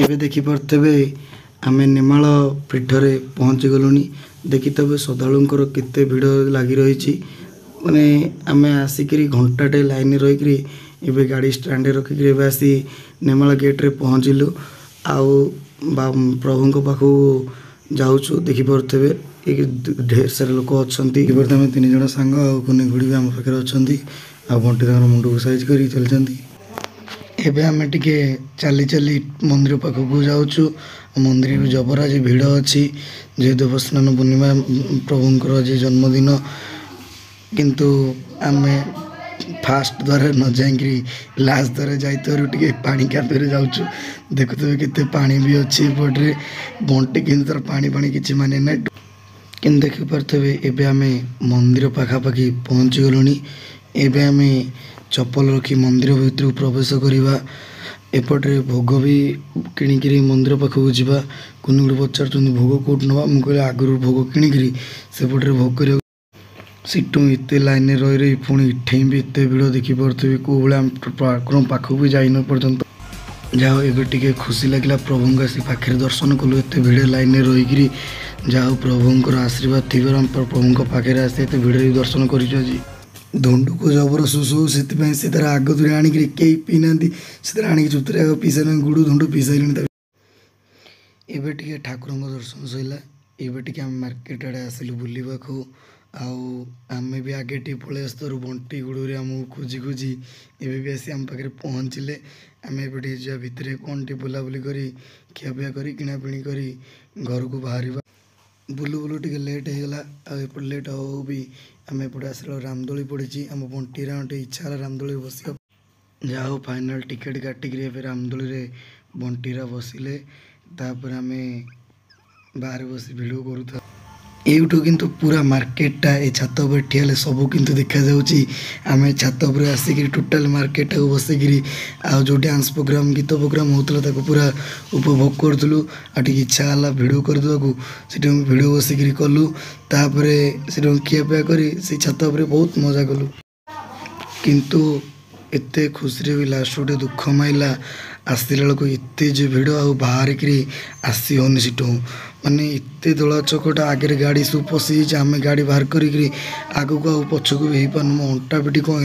ଏବେ ଦେଖିପାରୁଥିବେ, ଆମେ ନେମାଳ ପୀଠରେ ପହଞ୍ଚି ଗଲୁଣି। ଦେଖିଥିବେ, ଶ୍ରଦ୍ଧାଳୁଙ୍କର କେତେ ଭିଡ଼ ଲାଗି ରହିଛି। ମାନେ ଆମେ ଆସିକିରି ଘଣ୍ଟାଟେ ଲାଇନ୍ରେ ରହିକିରି ଏବେ ଗାଡ଼ି ଷ୍ଟାଣ୍ଡରେ ରଖିକିରି ଏବେ ଆସି ନେମାଳ ଗେଟ୍ରେ ପହଞ୍ଚିଲୁ ଆଉ ପ୍ରଭୁଙ୍କ ପାଖକୁ ଯାଉଛୁ। ଦେଖିପାରୁଥିବେ, ଏ ଢେର ସାରା ଲୋକ ଅଛନ୍ତି। ଦେଖିପାରୁଥିବେ, ଆମେ ତିନି ଜଣ ସାଙ୍ଗ ଆଉ କୁନି ଖୁଡ଼ି ବି ଆମ ପାଖରେ ଅଛନ୍ତି ଆଉ ବଣ୍ଟି ତାଙ୍କର ମୁଣ୍ଡକୁ ସାଇଜ୍ କରିକି ଚାଲିଛନ୍ତି। ଏବେ ଆମେ ଟିକେ ଚାଲି ଚାଲି ମନ୍ଦିର ପାଖକୁ ଯାଉଛୁ। ମନ୍ଦିର ବି ଜବର ଆଜି ଭିଡ଼ ଅଛି, ଯେହେତୁ ଦେବସ୍ନାନ ପୂର୍ଣ୍ଣିମା, ପ୍ରଭୁଙ୍କର ଆଜି ଜନ୍ମଦିନ। କିନ୍ତୁ ଆମେ ଫାଷ୍ଟ ଦ୍ୱାରରେ ନ ଯାଇକିରି ଲାଷ୍ଟ ଦ୍ୱାରରେ ଯାଇଥିବାରୁ ଟିକେ ପାଣି କାଦୁଅରେ ଯାଉଛୁ। ଦେଖୁଥିବେ, କେତେ ପାଣି ବି ଅଛି ଏପଟରେ। ବଣ୍ଟି କିନ୍ତୁ ତାର ପାଣି ଫାଣି କିଛି ମାନେ ନାହିଁ। କିନ୍ତୁ ଦେଖିପାରୁଥିବେ, ଏବେ ଆମେ ମନ୍ଦିର ପାଖାପାଖି ପହଞ୍ଚିଗଲୁଣି। ଏବେ ଆମେ ଚପଲ ରଖି ମନ୍ଦିର ଭିତରକୁ ପ୍ରବେଶ କରିବା। ଏପଟରେ ଭୋଗ ବି କିଣିକିରି ମନ୍ଦିର ପାଖକୁ ଯିବା। କୁନି ଗୋଟେ ପଚାରୁଛନ୍ତି, ଭୋଗ କେଉଁଠୁ ନେବା? ମୁଁ କହିଲି, ଆଗରୁ ଭୋଗ କିଣିକିରି ସେପଟରେ ଭୋଗ କରିବାକୁ। ସେଠୁ ଏତେ ଲାଇନ୍ରେ ରହି ରହି ପୁଣି ଏଠେଇଁ ବି ଏତେ ଭିଡ଼। ଦେଖିପାରୁଥିବେ କେଉଁ ଭଳିଆ, ଆମେ ଠାକୁରଙ୍କ ପାଖକୁ ବି ଯାଇନୁ ଏପର୍ଯ୍ୟନ୍ତ। ଯାହା ହଉ, ଏବେ ଟିକେ ଖୁସି ଲାଗିଲା, ପ୍ରଭୁଙ୍କ ଆସି ପାଖରେ ଦର୍ଶନ କଲୁ। ଏତେ ଭିଡ଼ ଲାଇନ୍ରେ ରହିକିରି ଯାହା ହଉ, ପ୍ରଭୁଙ୍କର ଆଶୀର୍ବାଦ ଥିବାରୁ ଆମେ ପ୍ରଭୁଙ୍କ ପାଖରେ ଆସି ଏତେ ଭିଡ଼ରେ ବି ଦର୍ଶନ କରିଛୁ ଆଜି। ଧୁଣ୍ଡୁକୁ ଜବର ଶୋଷ, ସେଥିପାଇଁ ସେ ତାର ଆଗତୁରା ଆଣିକିରି, କେହି ପିଇନାହାନ୍ତି, ସେ ତାର ଆଣିକି ଚୁପ୍ତରେ ଆଗ ପିଇ ସାରିଲାଣି। ଗୁଡ଼ୁ ଧୁଣ୍ଡୁ ପିଇ ସାରିଲେଣି ତା। ଏବେ ଟିକେ ଠାକୁରଙ୍କ ଦର୍ଶନ ସରିଲା। ଏବେ ଟିକେ ଆମେ ମାର୍କେଟ ଆଡ଼େ ଆସିଲୁ ବୁଲିବାକୁ। ଆଉ ଆମେ ବି ଆଗେ ଟିକେ ପଳେଇ ଆସିଥିବାରୁ ବଣ୍ଟି ଗୁଡ଼ୁରେ ଆମକୁ ଖୋଜି ଖୋଜି ଏବେ ବି ଆସି ଆମ ପାଖରେ ପହଞ୍ଚିଲେ। ଆମେ ଏବେ ଟିକେ ଯିବା ଭିତରେ, କ'ଣ ଟିକେ ବୁଲାବୁଲି କରି, ଖିଆପିଆ କରି, କିଣାକିଣି କରି ଘରକୁ ବାହାରିବା। ବୁଲୁ ବୁଲୁ ଟିକେ ଲେଟ୍ ହେଇଗଲା। ଆଉ ଏପଟେ ଲେଟ୍ ହଉ ହଉ ବି ଆମେ ଏପଟେ ଆସିଲା ବେଳକୁ ରାମଦୋଳି ପଡ଼ିଛି। ଆମ ବଣ୍ଟିର ଟିକେ ଇଚ୍ଛା ହେଲା ରାମଦୋଳି ବସିବା। ଯାହା ହଉ, ଫାଇନାଲ୍ ଟିକେଟ୍ କାଟିକିରି ଏବେ ରାମଦୋଳିରେ ବଣ୍ଟିରା ବସିଲେ। ତାପରେ ଆମେ ବାହାରେ ବସି ଭିଡ଼ିଓ କରୁଥାଉ। ଏଇଠୁ କିନ୍ତୁ ପୁରା ମାର୍କେଟଟା, ଏ ଛାତ ଉପରେ ଠିଆ ହେଲେ ସବୁ କିନ୍ତୁ ଦେଖାଯାଉଛି। ଆମେ ଛାତ ଉପରେ ଆସିକିରି ଟୋଟାଲ୍ ମାର୍କେଟଟାକୁ ବସିକିରି ଆଉ ଯେଉଁ ଡ୍ୟାନ୍ସ ପ୍ରୋଗ୍ରାମ୍, ଗୀତ ପ୍ରୋଗ୍ରାମ୍ ହେଉଥିଲା, ତାକୁ ପୁରା ଉପଭୋଗ କରୁଥିଲୁ। ଆଉ ଟିକେ ଇଚ୍ଛା ହେଲା ଭିଡ଼ିଓ କରିଦେବାକୁ, ସେଠି ଆମେ ଭିଡ଼ିଓ ବସିକିରି କଲୁ। ତାପରେ ସେଠୁ ଖିଆପିଆ କରି ସେଇ ଛାତ ଉପରେ ବହୁତ ମଜା କଲୁ। କିନ୍ତୁ ଏତେ ଖୁସିରେ ବି ଲାଷ୍ଟ ଗୋଟେ ଦୁଃଖ ମାଇଲା। ଆସିଲା ବେଳକୁ ଏତେ ଯେ ଭିଡ଼, ଆଉ ବାହାରିକିରି ଆସି ହେଉନି ସେଠୁ। ମାନେ ଏତେ ଦଳା ଚକଟା, ଆଗରେ ଗାଡ଼ି ସବୁ ପଶିଯାଇଛି। ଆମେ ଗାଡ଼ି ବାହାର କରିକିରି ଆଗକୁ ଆଉ ପଛକୁ ବି ହେଇପାରୁନୁ। ମୋ ଅଣ୍ଟା ପିଠି କ'ଣ